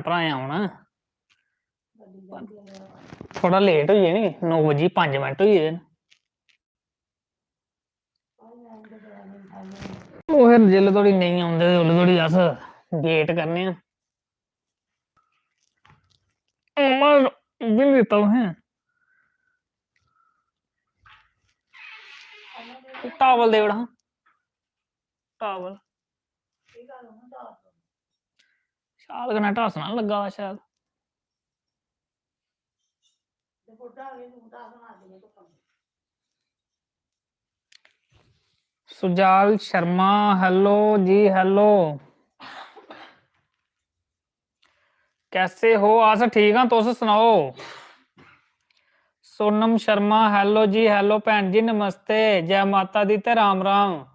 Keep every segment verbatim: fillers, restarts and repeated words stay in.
भ्राएं औना। थोह्ड़ा लेट होई गे नी, नौ बज्जियै पंज मिंट होई गेदे न। ओह् फिर जिसलै धोड़ी नेईं औंदे ते उसलै धोड़ी अस वेट करने आं। मम्मा, इब्बी निं दित्ता तुसें। टावल देई ओड़ हां। टावल। शाल कन्नै ढासना लग्गा दा शैल। सुजाल शर्मा, hello जी, hello। कैसे हो? अस ठीक आं, तुस सनाओ। सोनम शर्मा, hello जी, hello भैन जी, नमस्ते, जै माता दी ते राम राम।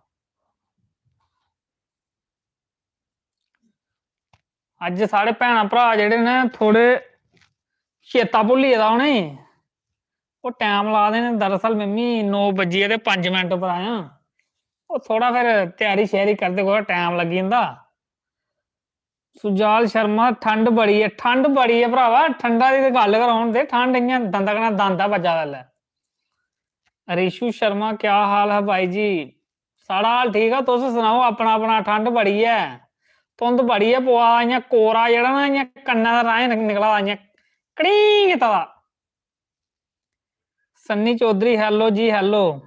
अज्ज साढ़े भैनां भ्राऽ जेह्ड़े न, थोह्ड़े चेता भुल्ली गेदा उ'नेंगी, ओह् टैम ला दे न। दरअसल मिम्मी नौ बज्जियै ते पंज मिंट पर आया, ओह् थोह्ड़ा फिर त्यारी श्यारी करदे कुतै टैम लग्गी जंदा। सुजाल शर्मा, ठंड बड़ी ऐ, ठंड बड़ी ऐ भ्रावा, ठंडा दी ते गल्ल गै रौह्न दे, ठंड इ'यां दंदा कन्नै दंद ऐ बज्जा दा इसलै। रिशु शर्मा, क्या हाल है भाई जी? साढ़ा हाल ठीक ऐ, तुस सनाओ अपना अपना। ठंड बड़ी ऐ, धुंद बड़ी ऐ पवा दा, इ'यां कोरा जेह्ड़ा ना, इ'यां कन्नै दा राहें निकला दा, इ'यां कड़ीं कीता दा। सन्नी चौधरी, hello जी, hello।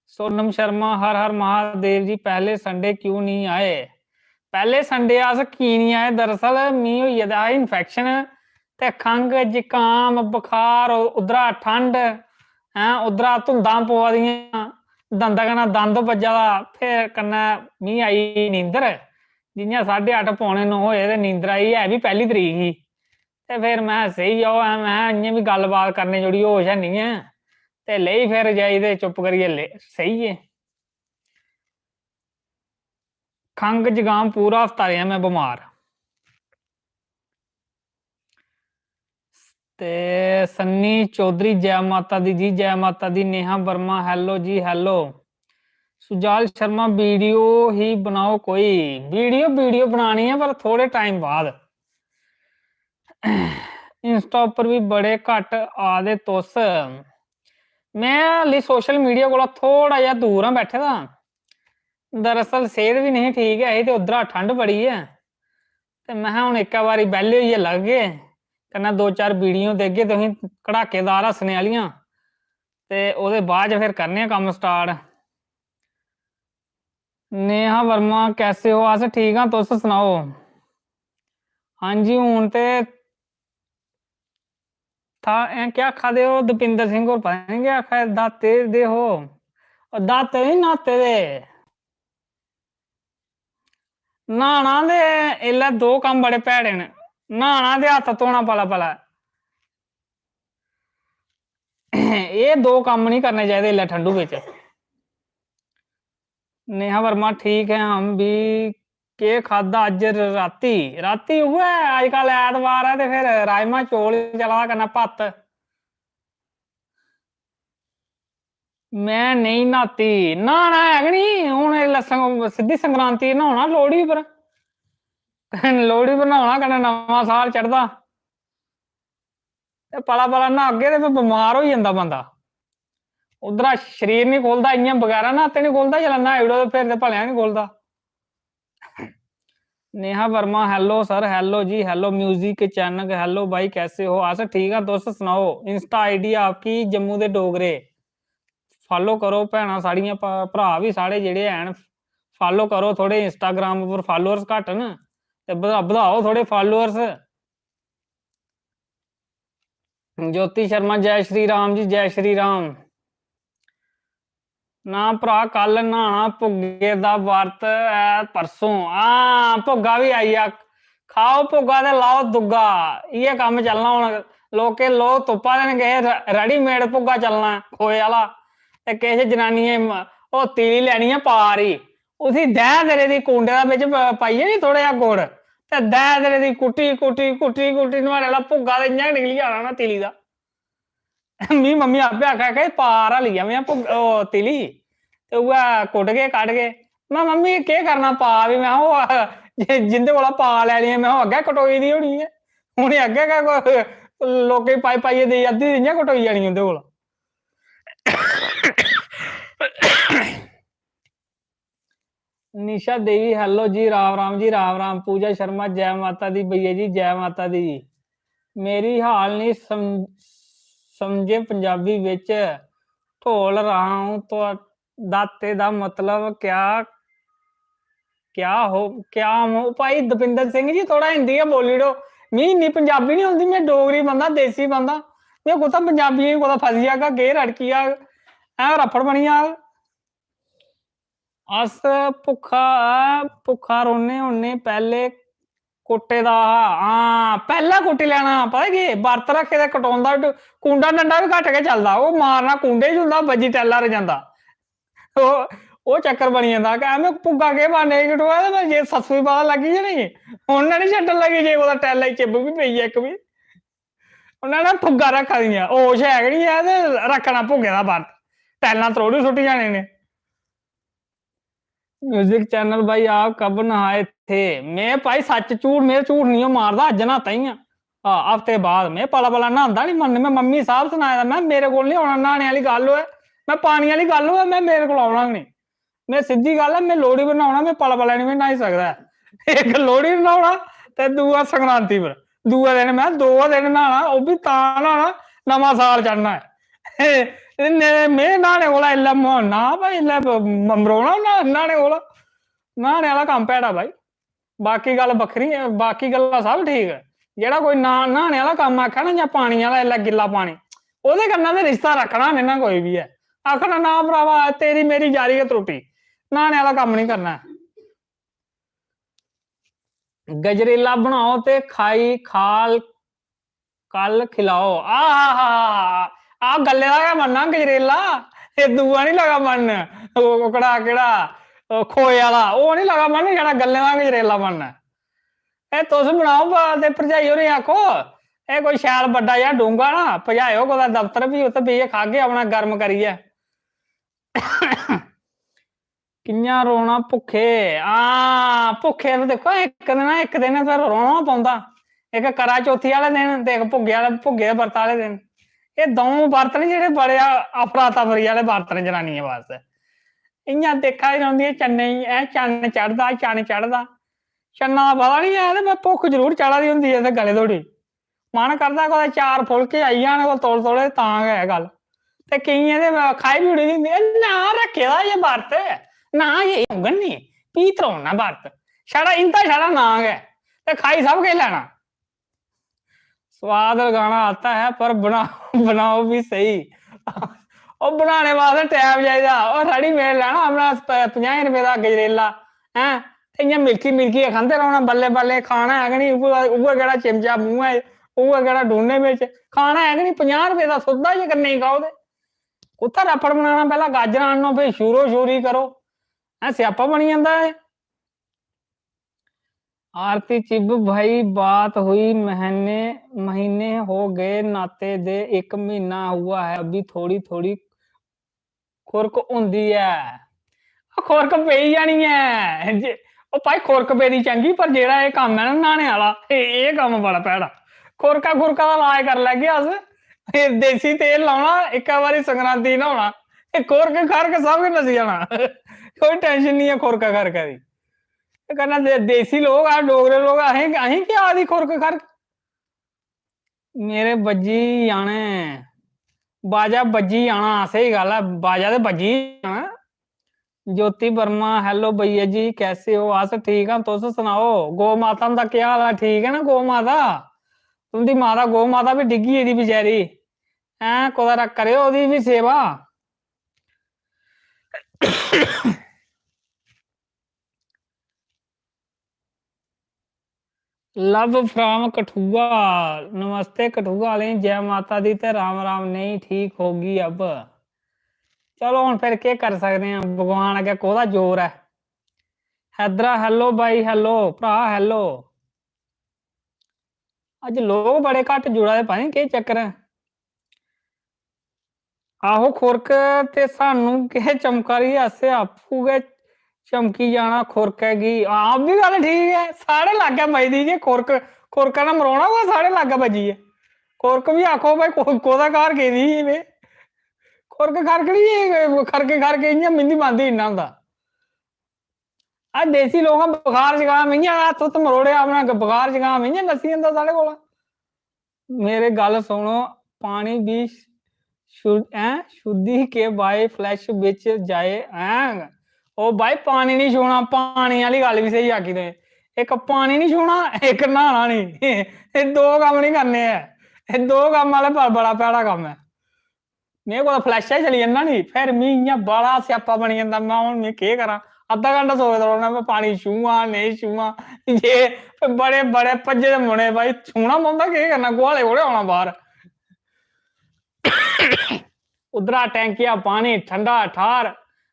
सोनम शर्मा, हर हर महादेव जी, पैह्ले संडे क्यों निं आए? पैह्ले संडे अस की निं आए? दरअसल मी होई गेदा हा इन्फैक्शन, ते खंघ, जुकाम, बुखार, उद्धरा ठंड, हैं, उद्धरा धुंदां पवा दियां, दंदा कन्नै दंद बज्जा दा, फिर कन्नै मी आई नींदर। जि'यां साढ़े अट्ठ पौने नौ होए ते नींदर आई, है बी पैह्ली तरीक ही। ते फिर में सेई जाओ, ऐ, में इ'यां बी गल्लबात करने जोड़ी होश है निं ऐ। ते लेई फिर जाई ते चुप्प करियै ले-, सेई गे। खंघ जुकाम पूरा हफ्ता रेहा में बमार। ते सन्नी चौधरी, जै माता दी जी, जै माता दी। नेहा वर्मा, hello जी, hello। सुजाल शर्मा, वीडियो ही बनाओ कोई। वीडियो, वीडियो बनानी ऐ, पर थोह्ड़े टाइम बाद। Insta उप्पर बी बड़े घट्ट आ दे तुस। में हाल्ली social media कोला थोह्ड़ा जेहा दूर आं बैठे दा। दरअसल सेह्त बी नेईं ठीक ऐ ही ते उद्धरा ठंड बड़ी ऐ। ते में हा हून इक्कै बारी बेह्ले होइयै लगगे, कन्नै दो चार वीडियो देगे तुसें कड़ाकेदार हस्सने आह्लियां। ते ओह्दे बाद च फिर करने आं कम्म start। नेहा वर्मा, कैसे हो? अस ठीक आं, तुस सनाओ। हां जी, हून ते था, ऐं केह् आखा दे ओ दीपिंदर सिंह होर, पता निं केह् आखा दे, दाते दे हो। ओ दाते निं, न्हाते दे। न्हाना ते इसलै दो कम्म बड़े भैड़े न, न्हाना ते हत्थ धोना पलै पलै। एह् दो कम्म निं करने चाहिदे इसलै ठंडू बिच। नेहा वर्मा, ठीक है हम भी। केह् खाद्धा अज्ज र-, राती? राती उ'ऐ, अजकल ऐतवार ऐ ते फिर राजमा चौल चला दा कन्नै भत्त। में नेईं न्हाती, न्हाना है गै निं। हून इसलै सं-, सिद्धी संक्रांति न्हौना लोह्ड़ी पर। लोह्ड़ी पर न्हौना, कन्नै नमां साल चढ़दा। ते पला पला न्हागे ते फिर बमार होई जंदा बंदा। उद्धरा शरीर निं खु'लदा, इ'यां बगैरा न्हाते निं खु'लदा, जिसलै न्हाई ओड़ो ते फिर ते भलेआं निं खु'लदा। नेहा वर्मा, hello sir, hello जी, hello music चैनक, hello भाई, कैसे हो? अस ठीक आं, तुस सनाओ। Insta ID आपकी जम्मू दे डोगरे। Follow करो भैनां साढ़ियां, भ-, भ्राऽ बी साढ़े जेह्ड़े हैन, follow करो। थोह्ड़े Instagram उप्पर followers घट्ट न, ते बधा-, बधाओ थोह्ड़े followers। ज्योति शर्मा, जय श्री राम जी, जय श्री राम। ना भ्राऽ, कल न्हाना, भुग्गे दा बर्त ऐ परसों। हां, भुग्गा बी आई गेआ। खाओ भुग्गा ते लाओ दुग्गा। इ'यै कम्म चलना हून। लोकें, लोक तुप्पा दे न किश र-, readymade भुग्गा चलना ऐ, खोए आह्ला। ते किश जनानियें म-, ओह् तिली लैनी ऐ पार ही। उसी दैह् दरे दी कुंडे दा बिच प-, पाइयै नी थोह्ड़ा जेहा गुड़, ते दैह् दरे दी कुट्टी, कुट्टी, कुट्टी, कुट्टी, नुहाड़े आह्ला भुग्गा ते इ'यां गै निकली जाना ना तिली दा। मी मम्मी आपे आखा, आखा, "एह् पार हली गेआ में भुग्ग-, ओह् तिली, ते उ'ऐ कुट्टगे, कड्ढगे।" में, "मम्मी, केह् करना पार बी?" में, "ओह् जे जिंदे कोला पा लैनी ऐ, में ओह् अग्गें कटोई दी होनी ऐ। उ'नें अग्गें गै कोई लोकें गी पाई पाइयै देई, अद्धी इ'यां कटोई जानी उं'दे कोला। निशा देवी, hello जी, राम राम जी, राम राम। पूजा शर्मा, जय माता दी भैया जी, जय माता दी। मेरी हाल नहीं सम-, समझे पंजाबी विच ढोल रहा हूँ तो दाते दा मतलब क्या, क्या हो, क्या हो? भाई दपिंदर सिंह जी, थोड़ा हिंदी गै बोली ओड़ो। मी इन्नी पंजाबी नहीं औंदी, में डोगरी बंदा, देसी बंदा। में कुत्थै पंजाबियें गी कुतै फसी जागा, केह् रड़की जाग, ऐ रफड़ बनी जाग। अस भुक्खा, भुक्खा रौह्ने होन्ने, पैह्ले कुट्टे दा हा। हां, पैह्ला कुट्टी लैना, पता केह्, बर्त रक्खे दे कटोंदा, ड-, कूंडा डंडा बी घट्ट गै चलदा, ओह् मारना कूंडे च होंदा, बज्जी टैला पर जंदा। ओह्, ओह् चक्कर बनी जंदा कि ऐमें भुग्गा केह् मारने गी कटोआ, ते जे सस्सू गी पता लग्गी गेआ नी, उन्नै नी छड्डन लगी, जे कुतै टैला च चिब्ब बी पेई गेआ इक बी। उन्नै ना भुग्गा रक्खा दियां, होश है गै नी ऐ ते रक्खना भुग्गे दा बर्त, टैलां त्रोड़ी सुट्टी जाने ने। म्यूजिक चैनल भाई, आप कब नहाए थे? में भाई सच झूठ, में झूठ नहीं मारदा, अज्ज न्हाता ही आं। हां, हफ्ते बाद में पला पला न्हांदा नहीं, मन में मम्मी साहब सनाए दा, में मेरे कोल नहीं औना, न्हाने आह्ली गल्ल होऐ, में पानी आह्ली गल्ल होऐ, में मेरे कोल औना गै नहीं। में सिद्धी गल्ल ऐ, में लोहड़ी पर न्हाना, में पला पला नहीं में न्हाई सकदा ऐ। इक लोहड़ी पर न्हाना ते दूआ संक्रांति पर, दूए दिन में दो दिन न्हाना, ओह् बी तां न्हाना, नमां साल चढ़ना ऐ। ते ने-, में न्हाने कोला इसलै म-, ना भाई, इसलै ब-, म-, मरोना ना-, न्हाने कोला। न्हाने आह्ला कम्म भैड़ा भाई। बाकी गल्ल बक्खरी ऐ, बाकी गल्लां सब ठीक ऐ। जेह्ड़ा कोई ना-, न्हाने आह्ला कम्म आखै ना, जां पानी आह्ला, इसलै गिल्ला पानी, ओह्दे कन्नै ते रिश्ता रक्खना निं ना कोई बी ऐ। आखना, "ना भ्रावा, तेरी मेरी यारी गै त्रुट्टी, न्हाने आह्ला कम्म निं करना ऐ।" गजरेला बनाओ ते खाई खाल कल खिलाओ। आहा, आ गल्ले दा गै बनना गजरेला, एह् दूआ निं लगा बनन। ओह् ओह्कड़ा केह्ड़ा, ओह् खोए आह्ला, ओह् निं लगा बनन, छड़ा गल्लें दा गजरेला बनना। एह् तुस बनाओ ब-, ते भरजाई होरें गी आखो, एह् कोई शैल बड्डा जेहा डूंगा ना, पजाएओ कुतै दफ्तर, फ्ही उत्थै बेहियै खागे अपना गर्म करियै। कि'यां रौह्ना भुक्खे? हां, भुक्खे ते दिक्खो, इक दिन ना इक दिन फिर रौह्ना पौंदा। इक करा चौथी आह्ले दिन ते इक भुग्गे आह्ले, भुग्गे दे बर्त आह्ले दिन। एह् द'ऊं बर्त न जेह्ड़े बड़े अफरा तफरी आह्ले बर्त न जनानियें बास्तै। इ'यां दिक्खा दी रौंह्दियां चन्नै गी, "ऐ चन्न चढ़दा, चन्न चढ़दा।" चन्ना दा पता निं ऐ ते में भुक्ख जरूर चढ़ा दी होंदी ऐ इत्थै गले धोड़ी। मन करदा कुतै चार फुलके आई जान कुतै तौले तौले, तां गै ऐ गल्ल। ते केइयें ते खाई बी ओड़ी दी होंदी, "ए, नां रक्खे दा जे बर्त, नां जे होङन नी, फ्ही त्रोड़ना बर्त।" छड़ा इं'दा छड़ा नां गै, ते खाई सब किश लैना। स्वाद लगाना आता है, पर बना-, बनाओ भी सही। ओह् बनाने बास्तै टैम चाहिदा। ओह् readymade लैना अपना प-, पंजाहें रपेऽ दा गजरेला, हैं? ते इ'यां मिलकी मिलकियै खंदे रौह्ना, बल्लें बल्लें खाना ऐ गै निं, उ'ऐ, उ'ऐ केह्ड़ा चिमचा मूंहै च, उ'ऐ केह्ड़ा डूने बिच, खाना ऐ गै निं, पंजाह् रपेऽ दा सौदा जेकर नेईं खाओ ते। कुत्थै रफड़ बनाना, पैह्लें गाजरां आह्नो, फ्ही छूरो छूरी करो, हैं, स्यापा बनी जंदा ऐ। आरती चिब भाई, बात हुई महीने, महीने हो गए नाते दे, एक महीना हुआ है, अभी थोड़ी थोड़ी खुरक होंदी ऐ। ओ, खुरक पेई जानी ऐ। जे, ओ भाई, खुरक पेदी चंगी, पर जेह्ड़ा एह् कम्म ऐ ना न्हाने आह्ला, एह्, एह् कम्म बड़ा भैड़ा। खुरका, खुरका दा इलाज करी लैगे अस। एह् देसी तेल लाना, इक्कै बारी संक्रांति गी न्हौना, ते खुरक, खरक सब किश नस्सी जाना। कोई tension निं ऐ खुरका, खरका दी। ते कन्नै दे-, देसी लोक, अस डोगरे लोक, असें, असें केह् आखदी खुरक, खरक? मेरे बज्जी जाने, बाजा बज्जी जाना, स्हेई गल्ल ऐ, बाजा ते बज्जी जाना। ज्योति वर्मा, hello भैया जी, कैसे हो? अस ठीक आं, तुस सनाओ, गौ माता हुंदा केह् हाल ऐ? ठीक ऐ ना गौ माता? तुं'दी माता, गौ माता बी डिग्गी गेदी बचैरी, हैं, कुतै रा-, करेओ ओह्दी बी सेवा। Love from कठुआ, नमस्ते कठुआ आह्लें, जै माता दी ते राम राम, नेईं ठीक होगी अब। चलो, हुन फिर केह् करी सकदे आं, भगवान अग्गें कोह्दा जोर ऐ। हैदरा, hello भाई, hello भ्राऽ, hello। अज्ज लोक बड़े घट्ट जुड़ा दे, पता निं केह् चक्कर ऐ। आहो, खुरक ते सानू केह् चमका दी, अस आपूं गै चमकी जाना खुरकै गी। हां, ओह् बी गल्ल ठीक ऐ, साढ़े लागै बजदी जे खुरक, खुरका ना मरोना होऐ साढ़े लागै बज्जी ऐ। खुरक बी आखो भाई को-, कोह्दा घर गेदी ही में। खुरक खरक निं, खरके खरके इ'यां मिंदी मांदी इन्ना होंदा। आ देसी लोक बुखार जुकाम इ'यां हत्थ हुत्थ मरोड़ेआ अपना, बुखार जुकाम इ'यां नस्सी जंदा साढ़े कोला। मेरे गल्ल सुनो, पानी भी शु-, हैं, शुद्धि के बाए flush बिच जाए, हैं? ओ भाई, पानी निं छूना, पानी आह्ली गल्ल बी स्हेई आखी तुसें। इक पानी निं छूना, इक न्हाना निं। एह् दो कम्म निं करने ऐ। एह् दो कम्म आह्ला ब-, बड़ा भैड़ा कम्म ऐ। में कुतै flush चली जन्ना नी, फिर मी इ'यां बड़ा स्यापा बनी जंदा। में हून में केह् करां, अद्धा घैंटा सोचदा रौह्ना, में पानी छूआं नेईं छूआं। जे बड़े, बड़े भज्जे दे मुड़े भाई, छूना पौंदा, केह् करना, गुहाले कोले औना बाह्र। उद्धरा टैंकिया पानी ठंडा ठार,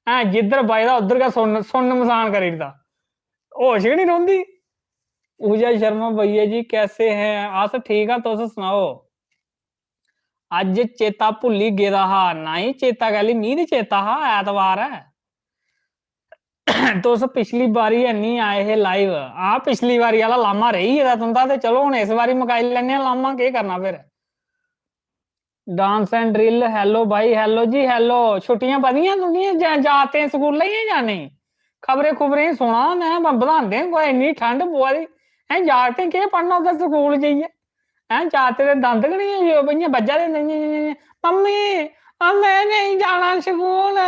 हैं, जिद्धर बजदा उद्धर गै सुन्न, सुन्न मसान करी ओड़दा, होश गै निं रौंह्दी। पूजा शर्मा भैया जी कैसे हैं? अस ठीक आं, तुस सनाओ। अज्ज चेता भुल्ली गेदा हा। नाई, चेता कैह्ली, मी ते चेता हा, ऐतवार ऐ। तुस पिछली बारी हैनी आए हे live। हां, पिछली बारी आह्ला लामा रेही गेदा तुं'दा, ते चलो हून इस बारी मकाई लैन्ने आं लामा, केह् करना फिर। Dance and drill, hello भाई, hello जी, hello। छुट्टियां बधियां तुं'दियां जा-, जागतें स्कूलें दियां जां नेईं? खबरें खुबरें सुना में, ब-, बधांदे न कुतै, इन्नी ठंड पवा दी। हैं, जागतें केह् पढ़ना उत्थै स्कूल जाइयै? हैं, जागतें दे दंद गै निं, इ'यां बज्झा दे होंदे, इ'यां, इ'यां, इ'यां, "मम्मी, आ, में नेईं जाना स्कूल।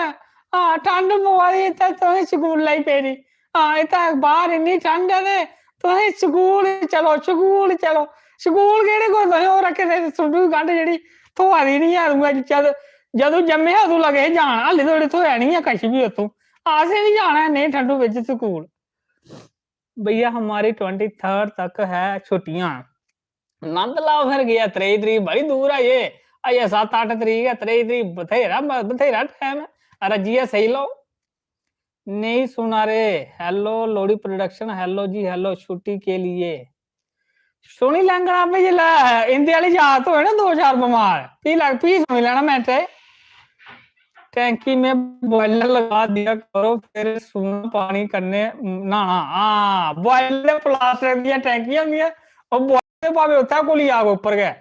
हां, ठंड पवा दी इत्थै, तुसें स्कूल लेई पेदी। हां, इत्थै बाह्र इन्नी ठंड ऐ ते तुसें स्कूल चलो, स्कूल चलो।" स्कूल केह्ड़े कोई तुसें ओह् रक्खे दे, सुंडू दी गंढ जेह्ड़ी थ्होआ दी निं ऐ, उ'ऐ जद-, जदूं जम्मे हे, अदूं लगे हे जान, हाल्ली धोड़ी थ्होआ निं ऐ किश बी उत्थूं। असें बी जाना ऐ नेही ठंडू बिच स्कूल। भैया, हमारी twenty third तक है छुट्टियां। नंद लाओ फिर, गेआ त्रेई तरीक, बड़ी दूर ऐ ये। अजें सत्त अट्ठ तरीक ऐ, त्रेई तरीक बथेरा, बथेरा time ऐ, रज्जियै सेई लैओ। नेईं सुना रे। Hello लोहड़ी production, hello जी, hello, छुट्टी के लिए? सुनी लैंगन आपे जिसलै इंदे आह्ली जात होए ना दो चार बमार, फ्ही लग, फ्ही सुनी लैना मैंटे। टैंकी में boiler लगा दिया करो, फिर सूना पानी कन्नै न्हाना। हां, boiler, plastic दियां टैंकियां होंदियां, ओह् boiler भामें उत्थै घुली जाग उप्पर गै।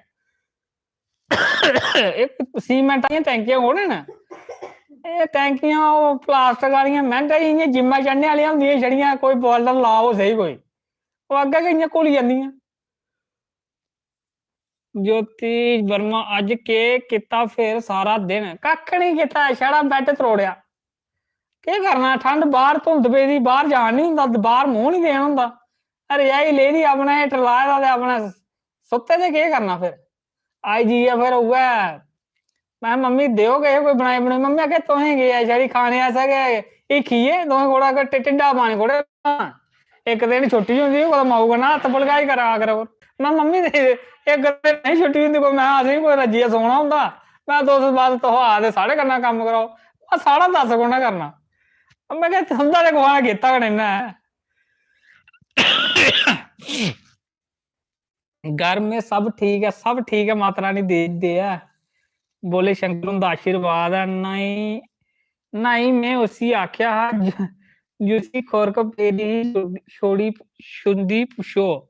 एह् सीमेंट आह्लियां टैंकियां थोड़े न, एह् टैंकियां ओह् plastic आह्लियां, मैंह्गा, इ'यां जिम्मा चढ़ने आह्लियां होंदियां छड़ियां, कोई boiler लाओ स्हेई कोई, ओह् अग्गें गै इ'यां घुली जंदियां। ज्योति वर्मा, अज्ज केह् कीता फिर सारा दिन? कक्ख निं कीता, छड़ा bed त्रोड़ेआ। केह् करना, ठंड बाह्र, धुंद पेदी, बाह्र जान निं होंदा, बाह्र मूंह् निं देन होंदा। रजाई लेई दी, अपने हेटर लाए दा ते अपने सुत्ते दे, केह् करना फिर? आई जाइयै फिर उ'ऐ, में, "मम्मी, देओ किश कोई बनाई बनाई।" मम्मी आखै, "तुसें केह् ऐ, छड़ी खाने आस्तै गै हिक्खी ऐ, तुसें कोड़ा ढि-, ढिड्डा पानी कोड़े।" इक दिन छुट्टी होंदी ही, कुतै माऊ कन्नै हत्थ भलकाई करा करो। में, "मम्मी, इक दिन नेईं छुट्टी होंदी कोई, में, असें बी कोई रज्जियै सौना होंदा। में, तुस बस, तुस आखदे साढ़े कन्नै कम्म कराओ, पर साढ़ा दस्स कु'न्नै करना?" में आखेआ, "तुं'दा ते कुसै ने कीता गै नेईं ना ऐ।" घर में सब ठीक ऐ, सब ठीक ऐ, माता रानी दे, दे ऐ। भोले शंकर हुंदा आशीर्वाद ऐ। नाई, नाई, में उसी आखेआ हा ज-, जिसी खुरक पेदी ही, छोड़ी, छुंदी पुच्छो।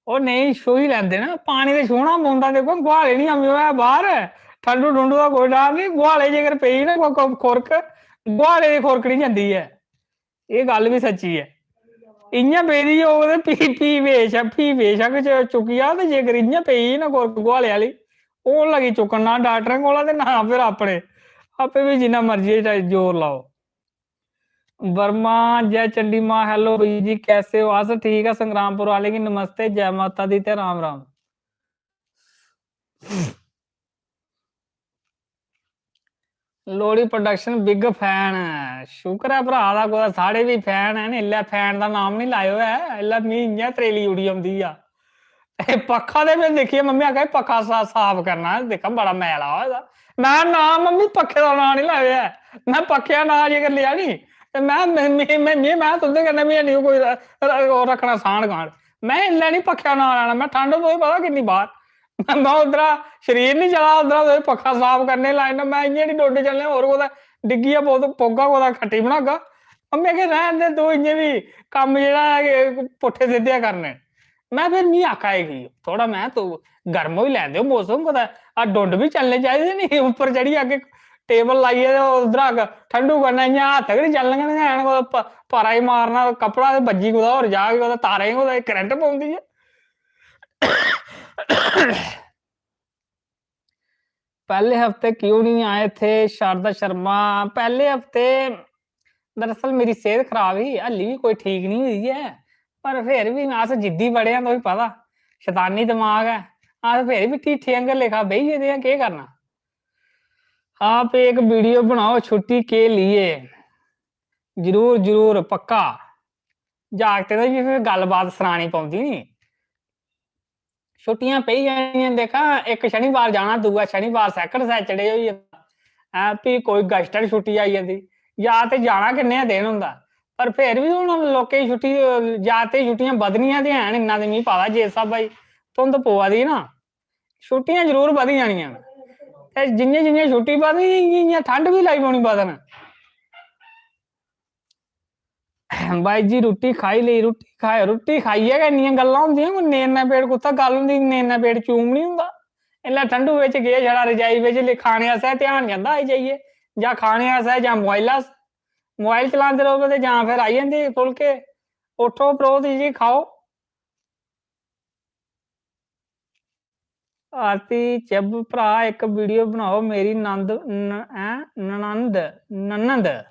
ओह् नेईं, छूही लैंदे न, पानी ते छूह्ना पौंदा। दिक्खो, गुहाले निं अम्मी होऐ बाह्र, ठंडू ठुंडू दा कोई डर निं। गुहाले जेकर पेई ना कोई, कोई खुरक, गुहाले दी खुरक निं जंदी ऐ। एह् गल्ल बी सच्ची ऐ। इ'यां पेदी होग ते फ्ही, फ्ही बेशक, फ्ही बेशक च-, चुक्की जा, ते जेकर इ'यां पेई ना गुर-, गुहाले आह्ली, ओह् लगी चुक्कन ना डाक्टरें कोला ते ना फिर अपने, आपे बी जिन्ना मर्जी च जोर लाओ। वर्मा, जय चंडी मां, hello भैया जी, कैसे हो? अस ठीक ऐ, संग्रामपुर आह्ले गी नमस्ते, जय माता दी ते Ram Ram. Lohri production big fan ऐ। शुक्र ऐ भ्राऽ दा, कुतै साढ़े बी fan हैन। इल्लै fan दा नाम निं लैएओ ऐ, इल्लै मी इ'यां त्रेली उठी औंदी आ। एह् पक्खा ते में दिक्खियै मम्मी आखा दी, "पक्खा सा-, साफ करना, दिक्खा बड़ा मैला होए दा।" में, "ना मम्मी, पक्खे दा नांऽ निं लैएओ ऐ।" में पक्खे दा नांऽ जेकर लेआ नी ते में, में, में, में, में, में तुं'दे कन्नै बी हैनी कोई र-, र-, ओह् रक्खना सांढ गांढ। में इल्लै निं पक्खे दा नांऽ लैना, में ठंड तुसें पता किन्नी बाह्र। में उद्धरा शरीर निं चला, उद्धरा तुसें पक्खा साफ करने लाई ओड़ना। में इ'यां निं डोडे चलने, होर कुतै डिग्गियै पौग-, पौगा कुतै खट्टी बनागा। में आखेआ, "रैह्न दे, तूं इ'यां बी कम्म जेह्ड़ा ऐ, पुट्ठे सिद्धे करने न।" में फिर मी आखा दी ही, "थोह्ड़ा," में, "तूं गर्म होई लैन देओ मौसम, कुतै आ डुंड बी चलने चाहिदे नी, उप्पर चढ़ियै अग्गें टेबल लाइयै ते उद्धरा अग्गें ठंडू कन्नै इ'यां हत्थ गै निं चलङन हैन, कुतै प-, पारा ही मारना, कपड़ा ते बज्जी कुतै होर जाग, कुतै तारें गी कुतै करंट पौंदी ऐ।" "पहले हफ्ते क्यों नहीं आए थे शारदा शर्मा?" पहले हफ्ते दरअसल मेरी सेह्त खराब ही, हल्ली बी कोई ठीक निं होई दी ऐ, पर फिर बी अस जिद्दी बड़े आं, तुसें पता, शैतानी दमाग ऐ, अस फिर बी ढीठे आंगर लेखा बेही गेदे आं, केह् करना। "आप एक वीडियो बनाओ छुट्टी के लिए।" "जरूर, जरूर, पक्का।" जागतें दा बी फिर गल्लबात सनानी पौंदी नी। छुट्टियां पेई जानियां, दिक्खां, इक शनिवार जाना, दूआ शनिवार, second Saturday होई जंदा, हैं, फ्ही कोई गजटड छुट्टी आई जंदी। या ते जाना किन्ने गै दिन होंदा, पर फिर बी हून लोकें दी छुट्टी, जागतें दी छुट्टियां बधनियां ते हैन, इन्ना ते मिगी पता, जिस स्हाबै दी धुंध पवा दी ना, छुट्टियां जरूर बधी जानियां न। ते जि'यां जि'यां छुट्टी बधनी, इ'यां इ'यां ठंड बी लगी पौनी बधन। "बाई जी, रुट्टी खाई लेई?" रुट्टी खाई, रुट्टी खाइयै गै इन्नियां गल्लां होंदियां, कोई नेरना पेट कुत्थै गल्ल होंदी, नेरना पेट चूम निं होंदा। इसलै ठंडू बिच गे, छड़ा रजाई बिच ले-, खाने आस्तै ध्यान जंदा आई जाइयै, जां खाने आस्तै जां मोबाइल आस्तै। मोबाइल चलांदे र'वो ते जां फिर आई जंदे फुलके, "उट्ठो परोह्त जी, खाओ।" आरती चिब भ्राऽ, इक वीडियो बनाओ, मेरी नंद न-, हैं? ननंद, ननंद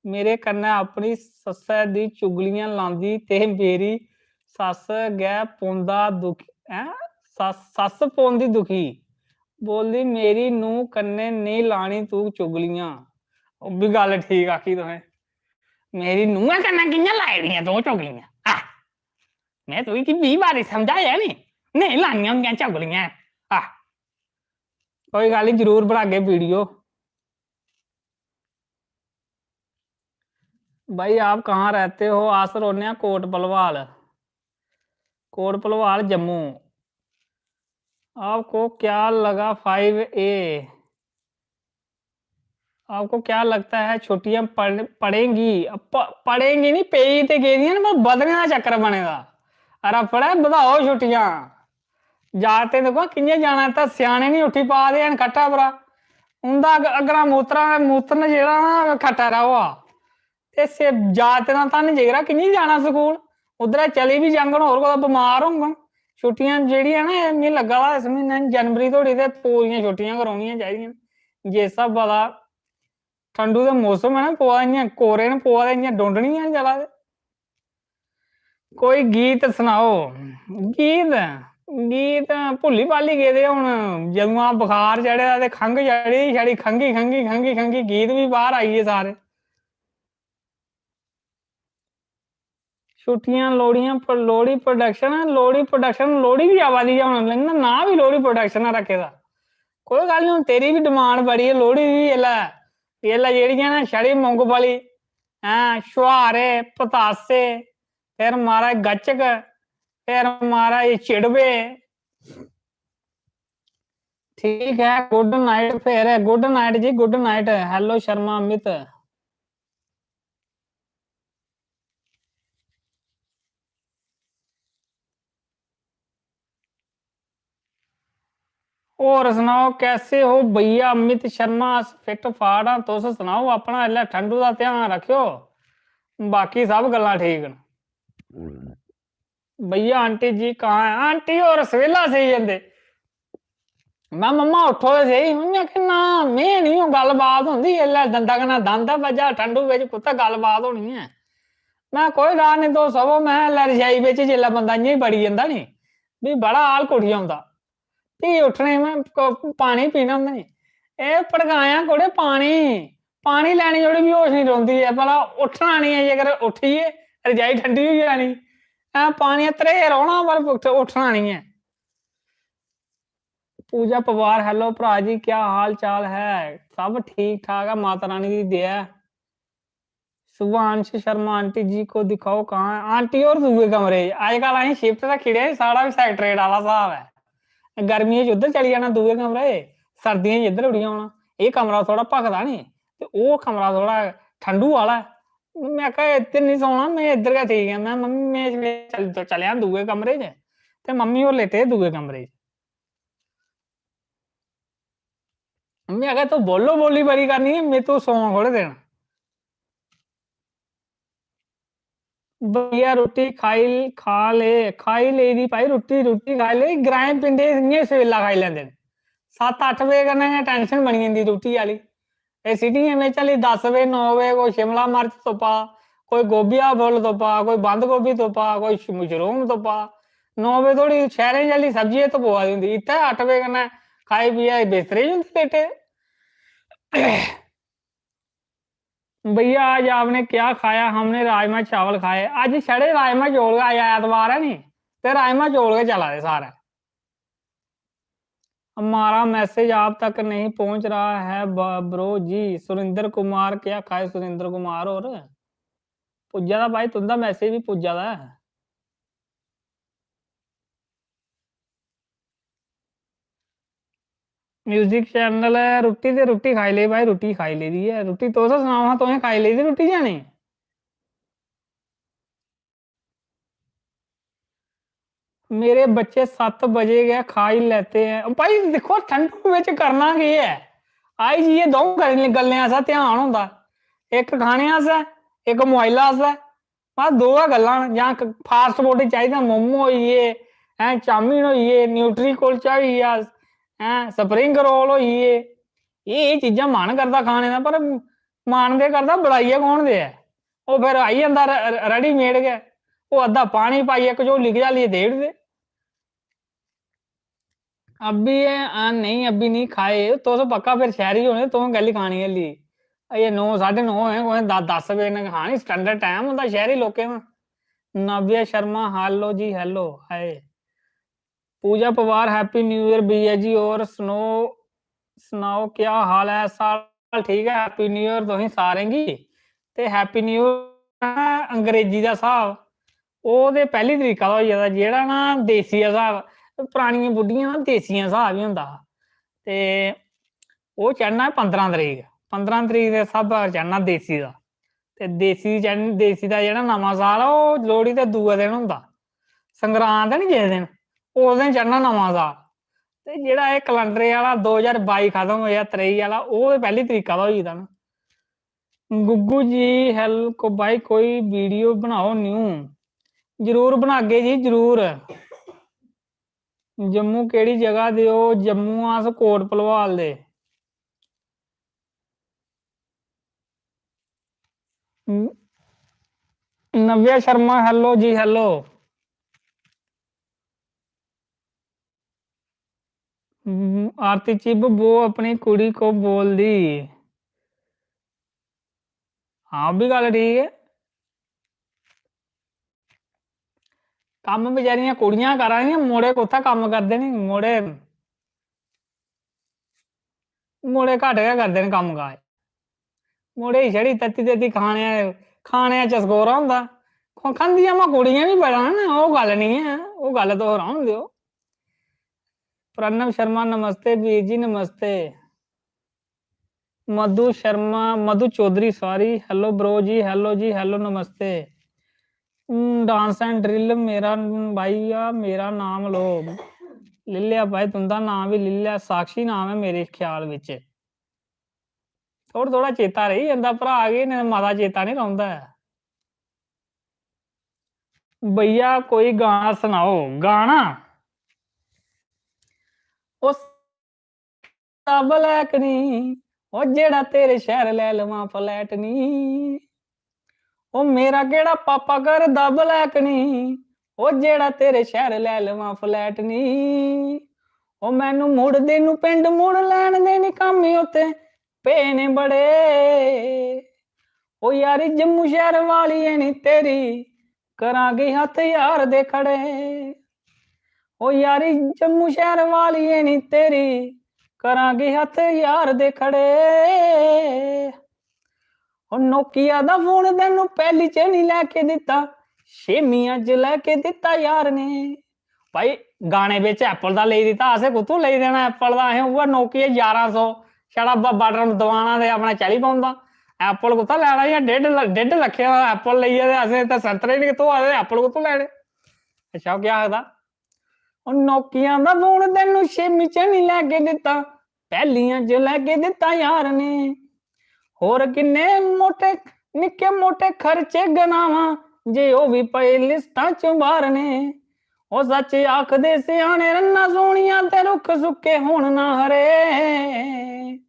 मेरे कन्नै अपनी सस्सै दी चुगलियां लांदी ते मेरी सस्स गै पौंदा दुखी, हैं? सस्स, सस्स पौंदी दुखी, बोलदी, "मेरी नूंह् कन्नै नेईं लानी तूं चुगलियां।" ओह् बी गल्ल ठीक आखी तुसें, "मेरी नूंह् कन्नै कि'यां लाई दियां तूं चुगलियां?" आह, में तुगी बीह् बारी समझाया नी, नेईं लानियां होंदियां चुगलियां। आह, कोई गल्ल नी, जरूर बनागे वीडियो। भाई, आप कहाँ रहते हो? अस रौह्ने आं कोट भलवाल। कोट भलवाल, जम्मू। आपको क्या लगा five A? आपको क्या लगता है छुट्टियां पड़-, पड़ेंगी? प-, पड़ेंगी नहीं, पेई ते गेदियां न, पर बधने दा चक्कर बने दा। रफड़ ऐ, बधाओ छुट्टियां। जागतें दिक्खो कि'यां जाना, इत्थै स्याने निं उट्ठी पा दे हैन खट्टा परा। उं'दा अग-, अगड़ा मूतरा, मूतरन जेह्ड़ा ना, खट्टा र'वा। ते से-, जागतें दा धन जेह्ड़ा कि'यां जाना स्कूल? उद्धरा चली बी जाङन, होर कुतै बमार होङन। छुट्टियां जेह्ड़ियां ना, एह् मिगी लग्गा दा इस म्हीने जनवरी धोड़ी ते पूरियां छुट्टियां गै रौह्नियां चाहिदियां। जिस स्हाबा दा ठंडू दा मौसम ऐ ना, पवा दा इ'यां, कोरे न पवा दे, इ'यां डुंड निं हैन चला दे। कोई गीत सनाओ। गीत, गीत भुल्ली भाली गेदे हून। जदुआं बुखार चढ़े दा ते खंघ चढ़ी, छड़ी खंघी, खंघी, खंघी, खंघी, गीत बी बाह्र आई गे सारे। छुट्टियां, लोह्ड़ियां, प-, लोह्ड़ी production, लोह्ड़ी production, लोह्ड़ी बी आवा दी ऐ हून, इ'यां नांऽ बी लोह्ड़ी production रक्खे दा। कोई गल्ल निं, हून तेरी बी demand बड़ी ऐ, लोह्ड़ी दी बी। एल्लै, एल्लै जेह्ड़ियां ना छड़ी मुंगफली, हैं, छुहारे, पतासे, फिर महाराज गच्चक, फिर महाराज चिड़वे। ठीक ऐ, good night, फिर good night जी, good night। Hello Sharma Amit. होर सनाओ, कैसे हो भैया अमित शर्मा? अस फिट फाट आं, तुस सनाओ अपना। इसलै ठंडू दा ध्यान रक्खेओ, बाकी सब गल्लां ठीक न। भैया आंटी जी कहाँ है? आंटी होर सवेला सेई जंदे। में, "मम्मा उट्ठो ते सेई।" मम्मी आखे, "ना, में निं, ओह् गल्ल बात होंदी, इसलै दंदा कन्नै दंद ऐ बज्झा, ठंडू बिच कुत्थै गल्ल बात होनी ऐ?" में, "कोई गल्ल निं, तुस सवो।" में, "इसलै रजाई बिच जिसलै बंदा इ'यां ही बड़ी जंदा नी, भी बड़ा हाल कुठी औंदा।" फ्ही उट्ठने, में क-, पानी पीना होंदा नी। एह् भड़कायां कुड़े पानी, पानी लैने जोड़ी बी होश निं रौंह्दी ऐ, भला उट्ठना निं ऐ, जेकर उट्ठियै रजाई ठंडी होई जानी। हैं, पानी त्रेह् रौह्ना पर उट्ठ-, उट्ठना निं ऐ। पूजा पवार, hello भ्राऽ जी, क्या हाल चाल है? सब ठीक ठाक ऐ, माता रानी दी दया ऐ। शुभांश शर्मा, आंटी जी को दिखाओ, कहाँ है? आंटी होर दूए कमरे च। अजकल असें shift रक्खी ओड़े, साढ़ा बी secretariat आह्ला स्हाब ऐ। गर्मियें च उद्धर चली जाना दूए कमरे च, सर्दियें च इद्धर उठी औना। एह् कमरा थोह्ड़ा भखदा नी, ते ओह् कमरा थोह्ड़ा ठंडू आह्ला ऐ। में आखेआ, "इद्धर निं सौना, में इद्धर गै ठीक ऐ।" में, "मम्मी, में इसलै चल-, चलेआ दूए कमरे च।" ते मम्मी होर लेटे दूए कमरे च। में आखेआ, "तूं बोलो बोली बड़ी करनी ऐ, में तूं सौन थोड़े देना।" भैया, रुट्टी खाई, खा ले, खाई लेई दी भाई, रुट्टी, रुट्टी खाई लेई। ग्राएं पिंडें इ'यां सवेला खाई लैंदे न। सत्त अट्ठ बजे कन्नै गै tension बनी जंदी रुट्टी आह्ली। एह् सिटियें बिच हल्ली दस बजे, नौ बजे कोई शिमला मर्च तुप्पा, कोई गोभिया फुल्ल तुप्पा, कोई बंद गोभी तुप्पा, कोई श-, मशरूम तुप्पा। नौ बजे धोड़ी शैह्रें च हल्ली सब्जियै धुप्प होआ दी होंदी। इत्थै अट्ठ बजे कन्नै खाई पियै बिस्तरे च होंदे लेटे दे। भैया, आज आपने क्या खाया? हमने राजमा चावल खाए। अज्ज छड़े राजमा चौल गै, अज्ज ऐतवार ऐ नी, ते राजमा चौल गै चला दे सारे। हमारा मैसेज आप तक नहीं पहुंच रहा है ब-, ब्रो जी। सुरेंद्र कुमार, क्या खाए सुरेंद्र कुमार होर? पुज्जा दा भाई, तुं'दा मैसेज बी पुज्जा दा ऐ। म्यूजिक चैनल ऐ, रुट्टी ते रुट्टी खाई लेई भाई, रुट्टी खाई लेदी ऐ। रुट्टी तुस सनाओ हां, तुसें खाई लेदी रुट्टी जां नेईं? मेरे बच्चे सत्त बजे गै खाई लैते हैं। भाई दिक्खो, ठंडू बिच करना केह् ऐ? आई जाइयै द'ऊं गल्लें, गल्लें आस्तै ध्यान होंदा, इक खाने आस्तै, इक मोबाइल आस्तै। बस दो गै गल्लां न, जां क-, fast food चाहिदा, मोमो होई गे, हैं, चाउमीन होई गे, न्यूट्री कुलचा होई गेआ, हैं, स्प्रिंग रोल होई गे। एह्, एह् चीजां मन करदा खाने दा, पर मन ते करदा, बनाइयै कौन देऐ? ओह् फिर आई जंदा र-, र-, readymade गै, ओह् अद्धा पानी पाइयै कचौली घचालियै देई ओड़दे। अभी है, आ, नहीं, अभी नहीं खाए। तुस पक्का फिर शैह्री होने, तुस कैल्ली खानी हल्ली? अजें नौ, साढ़े नौ होए, कुतै द-, दस बजे ने खानी, standard time होंदा शैह्री लोकें दा। नव्या शर्मा, hello जी, hello, हाय। पूजा पवार, happy new year भैया जी, और सुनो, सनाओ क्या हाल है? साल ठीक ऐ, happy new year तुसें सारें गी। ते happy new year अंग्रेजी दा स्हाब, ओह् ते पैह्ली तरीका दा होई गेदा, जेह्ड़ा ना देसी स्हाब, परानियां बुड्ढियां ना देसियां स्हाब ही होंदा हा। ते ओह् चढ़ना पंदरां तरीक, पंदरां तरीक दे स्हाबा चढ़ना देसी दा। ते देसी चढ़-, देसी दा जेह्ड़ा नमां साल ऐ, ओह् लोह्ड़ी दे दूए दिन होंदा। संगरांद है नी जिस दिन, उस दिन चढ़ना नमां साल। ते जेह्ड़ा एह् calendar आह्ला दो ज्हार बाई खत्म होआ, त्रेई आह्ला, ओह् ते पैह्ली तरीका दा होई गेदा ना। गुग्गू जी, hello, को भाई कोई video बनाओ new। जरूर बनागे जी, जरूर। जम्मू केह्ड़ी जगह दे ओ? जम्मू अस कोट भलवाल दे। न-, नव्या शर्मा, hello जी, hello। हम्म, आरती चिब, वो अपनी कुड़ी को बोल दी। हाँ, ओह् बी गल्ल ठीक ऐ। कम्म बेचारियां कुड़ियां करा दियां, मुड़े कुत्थै कम्म करदे न? मुड़े, मुड़े घट्ट गै करदे न कम्म काज। मुड़े गी छड़ी तत्ती तत्ती खाने, खाने दा चसकोरा होंदा। ख-, खंदियां मा कुड़ियां बी बड़ा न, ओह् गल्ल निं ऐ, ओह् गल्ल तुस रौह्न देओ। प्रणव शर्मा, नमस्ते वीर जी, नमस्ते। Madhu Sharma, Madhu Chaudhary, sorry, hello bro ji, hello ji, hello, namaste. Hmm, dance and drill मेरा न-, भाई आ, मेरा नाम लो। लेई लेआ भाई, तुं'दा नाम बी लेई लेआ, साक्षी नाम ऐ मेरे ख्याल बिच। थोह्ड़ा थोह्ड़ा चेता रेही जंदा भ्राऽ गी, नेईं मता चेता निं रौंह्दा ऐ। भैया कोई गाना सनाओ। गाना? उस ब्लैक नी, ओ जेह्ड़ा तेरे शैह्र लै लवां फ्लैट नी। ओ मेरा केह्ड़ा पापा करदा ब्लैक नी, ओ जेह्ड़ा तेरे शैह्र लै लवां फ्लैट नी। ओ मैनू मुड़दे नू पिंड मुड़ लैन दे नी, कम्म उत्थै पे ने बड़े। ओ यारी जम्मू शैह्र वाली ऐ नी तेरी, करां गी हत्थ यार दे खड़े। ओ यारी जम्मू शैह्र वाली ऐ नी तेरी, करां गी हत्थ यार दे खड़े। ओ नोकिया दा फोन तैनू पैह्ली च नी लैके दित्ता, छेमियां च लैके दित्ता यार ने। भाई, गाने बिच Apple दा लेई दित्ता, असें कुत्थूं लेई देना Apple दा? असें उ'ऐ Nokia ञारां सौ, छड़ा ब-, button दबाना ते अपना चली पौंदा। एप्पल कुत्थै लैना? इ'यां डेढ़ ल-, डेढ़ लक्खें दा एप्पल लेइयै ते असें ते संतरे निं थ्होआ दे, एप्पल कुत्थूं लैने? अच्छा, ओह् केह् आखदा? "ओह् नोकिया दा फोन तैनू छेमीं च निं लैके दित्ता, पैह्लियां च लैके दित्ता यार ने। होर किन्ने मोटे, निक्के मोटे खर्चे गनावां, जे ओह् बी पए लिस्टां च बाह्र ने। ओह् सच्च आखदे स्याने, रन्ना सोह्नियां ते रुक्ख सुक्के होन ना हरे।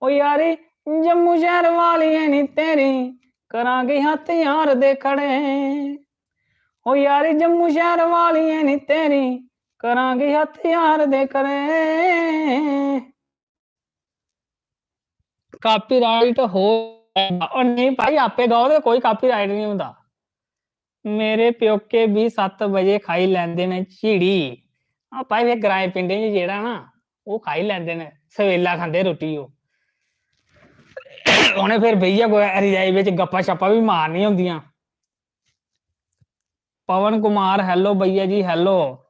ओ यारी, जम्मू शैह्र वालिये नी तेरी, करां गी हत्थ यार दे खड़े। ओ यारी, जम्मू शैह्र वालिये नी तेरी, करां गी हत्थ यार दे खड़े।" Copyright हो, ओ नहीं भाई, आपे गाओ ते कोई copyright नहीं होंदा। मेरे प्योके भी सत्त बजे खाई लैंदे न झिड़ी। आ भाई, वे ग्राएं पिंडें च जेह्ड़ा ना, ओह् खाई लैंदे न, सवेला खंदे रुट्टी ओह्। उ'नें फिर बेहियै कुतै रजाई बिच गप्पां शप्पां बी मारनियां होंदियां। पवन कुमार, hello भैया जी, hello।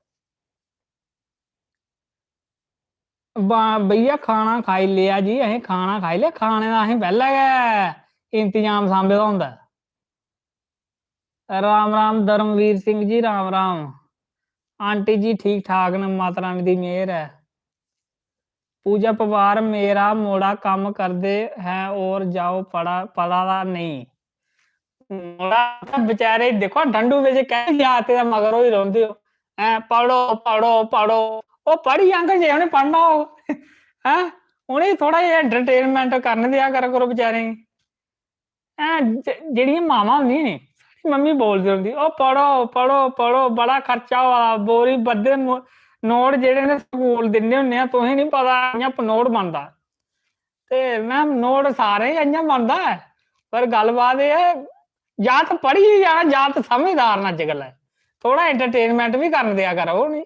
बा-, भैया, खाना खाई लेआ जी, असें खाना खाई लेआ, खाने दा असें पैह्लें गै इंतजाम सांभे दा होंदा ऐ। राम राम धर्मवीर सिंह जी, राम राम। आंटी जी ठीक ठाक न, माता रानी दी मेहर ऐ। पूजा पवार, मेरा मुड़ा कम्म करदे हैं और जाओ पढ़ा, पढ़ा दा नेईं। मुड़ा ते बेचारे दिक्खो ठंडू बिच कैह्ली जागतै दे मगर होई रौंह्दे ओ। हैं, पढ़ो, पढ़ो, पढ़ो। ओह् पढ़ी जाङन जे उ'नें पढ़ना होग। हैं, उ'नेंगी थोह्ड़ा जेहा entertainment करन देआ करा करो बेचारें गी। हैं, जे-, जेह्ड़ियां मावां होंदियां नी, साढ़ी मम्मी बोलदी रौंह्दी, "ओ पढ़ो, पढ़ो, पढ़ो, बड़ा खर्चा होआ दा, बोरी बद्धे मो-, नोट जेह्ड़े ने स्कूल दिन्ने होन्ने आं, तुसें निं पता इ'यां नोट बनदा।" ते मैम, नोट सारें गै इ'यां बनदा ऐ, पर गल्लबात एह् ऐ, जागत पढ़ी गै जाना, जागत समझदार न अज्जकल। थोह्ड़ा entertainment बी करन देआ करो उ'नें।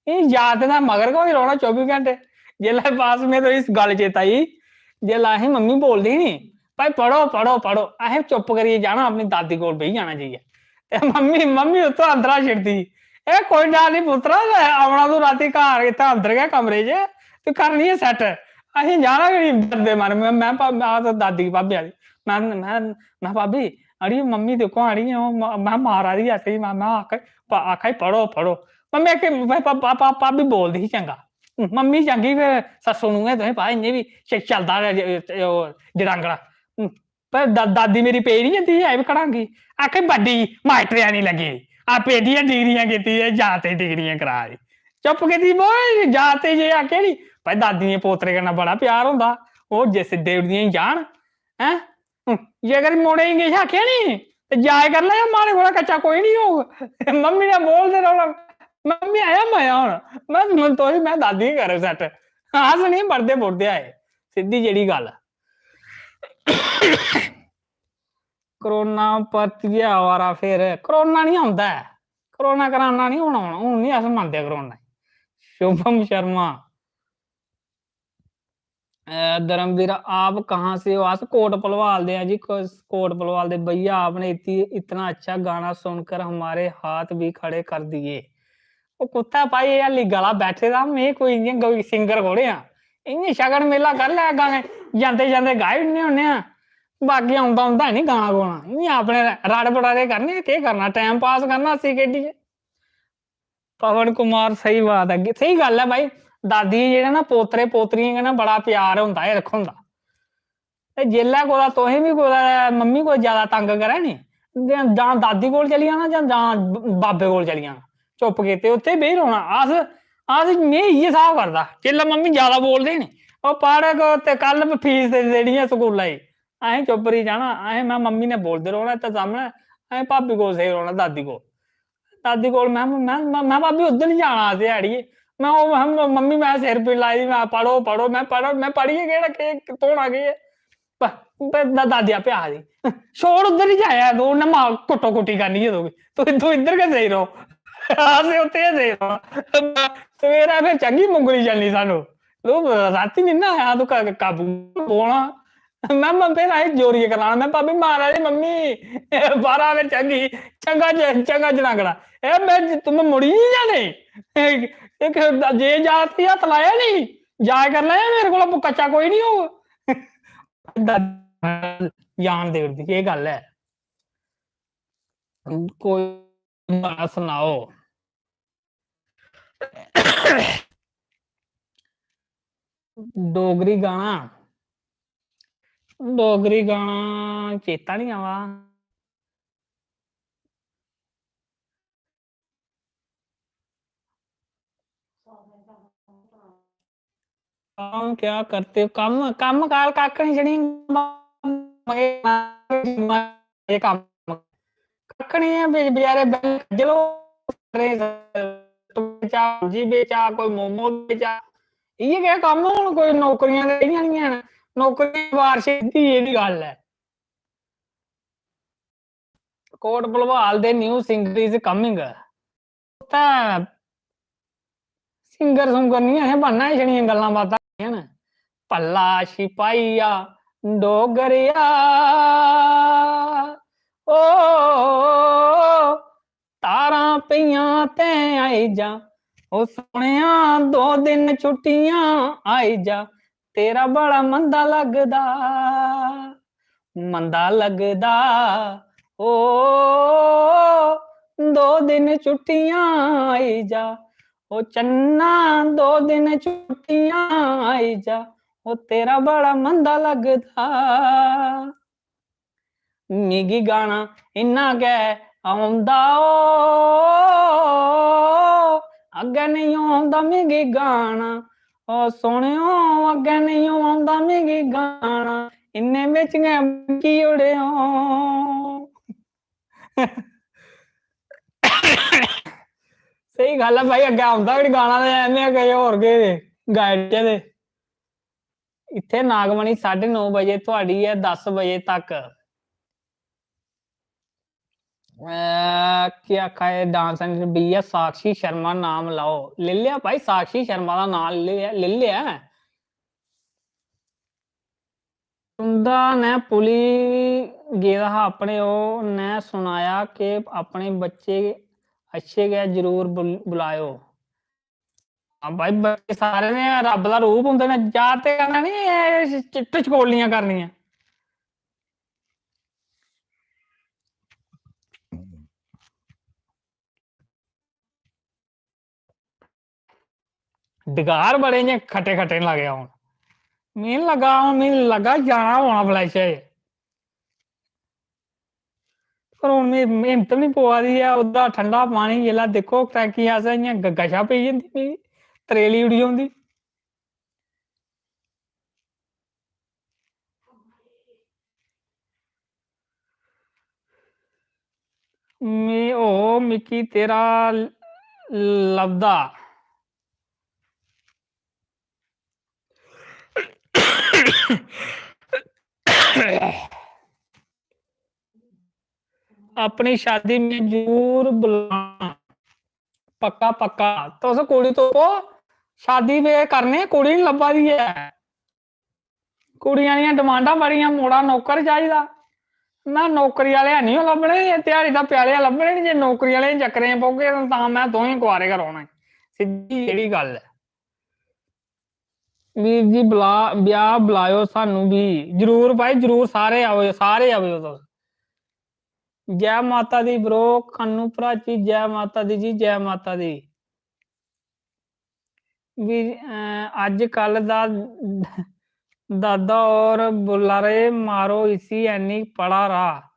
एह् जागत दा मगर गै होई रौह्ना चौबी घैंटे। जेल्लै बस में तो इस गल्ल चेता आई, जेल्लै असें मम्मी बोलदी ही नी, "भाई पढ़ो, पढ़ो, पढ़ो," असें चुप्प करियै जाना, अपनी दादी कोल बेही जाना जाइयै। ते मम्मी, मम्मी उत्थूं अंदरा छिड़दी, "ए कोई डर निं पुत्तरा, औना तूं रातीं घर, इत्थै अंदर गै कमरे च, तूं करनी ऐ set।" असें जाना गै निं डरदे मारे। में, में भा-, में, अस दादी गी, भाभी आह्ली, में, में, में, "भाभी, अड़ी मम्मी दिक्खो, अड़ी ओह् म-, में मारा दी ऐ असेंगी," में, में आक्खा, आक्खा दी, "पढ़ो, पढ़ो।" मम्मी आक्खै, "भाई, पा-, पा-, पा-, भाभी बोलदी ही चंगा।" मम्मी चंगी, फिर सस्सू नूहें तुसें पता इ'यां बी च-, चलदा गै ज-, ज-, ओह् जड़ांगड़ा। पर दा-, दादी मेरी पेई निं जंदी ही, अजें बी कड़ांगी। आक्खै, "बड्डी मास्टरैनी लग्गी दी, आपे एड्डियां डिग्रियां कीती दियां, जागतें डिग्रियां करा दी।" चुप्प कीती, बोए, जागतें जे आक्खेआ नी, भाई दादियें पोतरे कन्नै बड़ा प्यार होंदा, ओह् जे सिद्धे उड़दियां जान, हैं? हूं, जेकर मुड़े गी किश आक्खेआ नी, ते जाच करी लैएओ, माड़े कोला कच्चा कोई निं होग। मम्मी ने बोलदे रौह्ना, "मम्मी, आया मजा हून।" में, "तुस, में दादी गै करो set।" अस निं पढ़दे पुढ़दे आए, सिद्धी जेह्ड़ी गल्ल। कोरोना परतियै आवा दा फिर, कोरोना निं औंदा ऐ, कोरोना कराना निं होना, हून निं अस मनदे कोरोना गी। शुभम शर्मा, अ, धर्मवीर, आप कहाँ से हो? अस कोट भलवाल दे हैं जी, को-, कोट भलवाल दे। भैया, आपने इतनी, इतना अच्छा गाना सुनकर हमारे हाथ भी खड़े कर दिए। ओह् कुत्थै भाई, एह् हाली गला बैठे दा, में कोई इ'यां कोई singer थोड़े आं। इ'यां शगन मेला करी लै गाने, जंदे जंदे गाई ओड़ने होन्ने आं। बाकी औंदा औंदा है निं गाना गौना, इ'यां अपने रड़ बड़ारे करने, केह् करना, time pass करना हस्सी खेढियै। पवन कुमार, स्हेई बात ऐ, स्हेई गल्ल ऐ भाई। दादियें जेह्ड़ा ना, पोतरे पोतरियें कन्नै बड़ा प्यार होंदा ऐ, हिरख होंदा। ते जेल्लै कुतै तुसें बी कुतै मम्मी कोई ज्यादा तंग करै नी, जां, जां दादी कोल चली जाना, जां, जां ब-, बाबे कोल चली जाना, चुप्प कीते उत्थै बेही रौह्ना। अस, अस, में इ'यै स्हाब करदा, जेल्लै मम्मी ज्यादा बोलदे नी, "ओह् पढ़ ग ते कल फीस दे देनी ऐ स्कूला दी।" असें चुप्प रेही जाना, असें, में मम्मी ने बोलदे रौह्ना इत्थै सामनै, असें भाबी कोल सेई रौह्ना, दादी कोल। दादी कोल में, में, में, में, "भाबी, उद्धर निं जाना असें, अड़िये।" में, ओह्, में, मम्मी, में सिर पीड़ लाई दी, में, "पढ़ो, पढ़ो।" में, "पढ़ो, में पढ़ियै केह्, केह् धोना केह् ऐ?" प-, प-, दा-, दादी आपे आखदी, "छोड़, उद्धर निं जाया तूं, उन्नै मां कुट्टो कुट्टी करनी ऐ तुगी। तूं, तूं इद्धर गै सेई रौह्।" असें उत्थै गै सेई रौह्ना। सवेरै फिर चंगी मुंगली चलनी सानू। तूं रातीं निं ना आया, तूं क-, काबू बौह्ना। में, में फिर असें जोरियै कराना, में, "भाबी, मारा दे मम्मी, बाह्रा में चंगी, चंगा ज-, चंगा जनांगड़ा। ए, में, तूं, में मुड़ी गेई जां नेईं? ए, इक जे जागत गी हत्थ लाया नी, जाच करी लैएआं, मेरे कोला कच्चा कोई निं होग।" जान देई ओड़दी, केह् गल्ल ऐ? कोई गाना सनाओ। डोगरी गाना, डोगरी गाना चेता निं आवा। काम क्या करते हो? कम्म, कम्म काल कक्ख निं, छड़ी एह् कम्म, कक्ख निं ऐ, बे-, बचैरे बेल्ले खज्जल होआ दे, बेचा, सब्जी बेचा, कोई मोमो बेचा, इ'यै गै कम्म। हून कोई नौकरियां ते रेहियां निं हैन, नौकरियां दी बारश सिद्धी जेही गल्ल ऐ। कोट भलवाल दे new singer is coming। उत्थै सिंगर सुंगर निं असें बनना, एह् छड़ियां गल्लां बातां होंदियां न। भला छपाइया डोगरेआ, ओ तारां पेइयां ते आई जा, ओ सोहणेआ दो दिन छुट्टियां आई जा, तेरा बड़ा मंदा लगदा, मंदा लगदा, ओ दो दिन छुट्टियां आई जा, ओ चन्ना दो दिन छुट्टियां आई जा, ओ तेरा बड़ा मंदा लगदा। मिगी गाना इन्ना गै औंदा ओ, अग्गें नेईं औंदा मिगी गाना, ओ सोहणेओ, अग्गें नेईं औंदा मिगी गाना, इन्ने बिच गै मुक्की ओड़ेओ। स्हेई गल्ल ऐ भाई, अग्गें औंदा गै निं गाना ते एह् में अग्गें होर केह् गाई ओड़चै ते। इत्थै नागमणि साढ़े नौ बजे, थुआढ़ी ऐ दस बजे तक। अ, केह् आखा दे डांस एंड भैया, साक्षी शर्मा नाम लाओ। लेई लेआ भाई, साक्षी शर्मा दा नाम लेई लेआ, लेई लेआ। तुं'दा ने भुली गेदा हा अपने, ओह् ने सनाया कि अपने बच्चे अच्छे गै जरूर बुल-, बुलाएओ। हां भाई, बच्चे सारे ने रब्ब दा रूप होंदे न, याद ते करना निं, एह् च-, टचकोलियां करनियां। डकार बड़े इ'यां खट्टे खट्टे लगे हून। मिगी लग्गा, हून मिगी लग्गा जाना पौना फ्लैशै च। पर हून मिगी हिम्मत निं पवा दी ऐ। ओह्दा ठंडा पानी जिसलै दिक्खो, टैंकी अस इ'यां ग-, गशा पेई जंदी, मिगी त्रेली उठी औंदी। मी-, ओ, मिकी तेरा ल-, लभदा। अपनी शादी में जरूर बुलाना। पक्का, पक्का। तुस कुड़ी तुप्पो, शादी में करने, कुड़ी निं लब्भा दी ऐ। कुड़ियां दियां डिमांडां बड़ियां, मुड़ा नौकर चाहिदा। ना, नौकरी आह्ले हैनी ओ लब्भने, एह् ध्याड़ी दा प्याले लब्भने न। जे नौकरी आह्ले चक्करें च पौगे तां, तां में तुसें कुआरे गै रौह्ना। सिद्धी जेह्ड़ी गल्ल ऐ। वीर जी, बला-, ब्याह् बलाएओ सानू बी। जरूर भाई, जरूर, सारे आवेओ, सारे आवेओ तुस। जै माता दी bro, कन्नू भ्राची, जै माता दी जी, जै माता दी। वीर, अ, अज्जकल दा दादा और बुला रहे, मारो इसी, ऐनी पढ़ा रहा।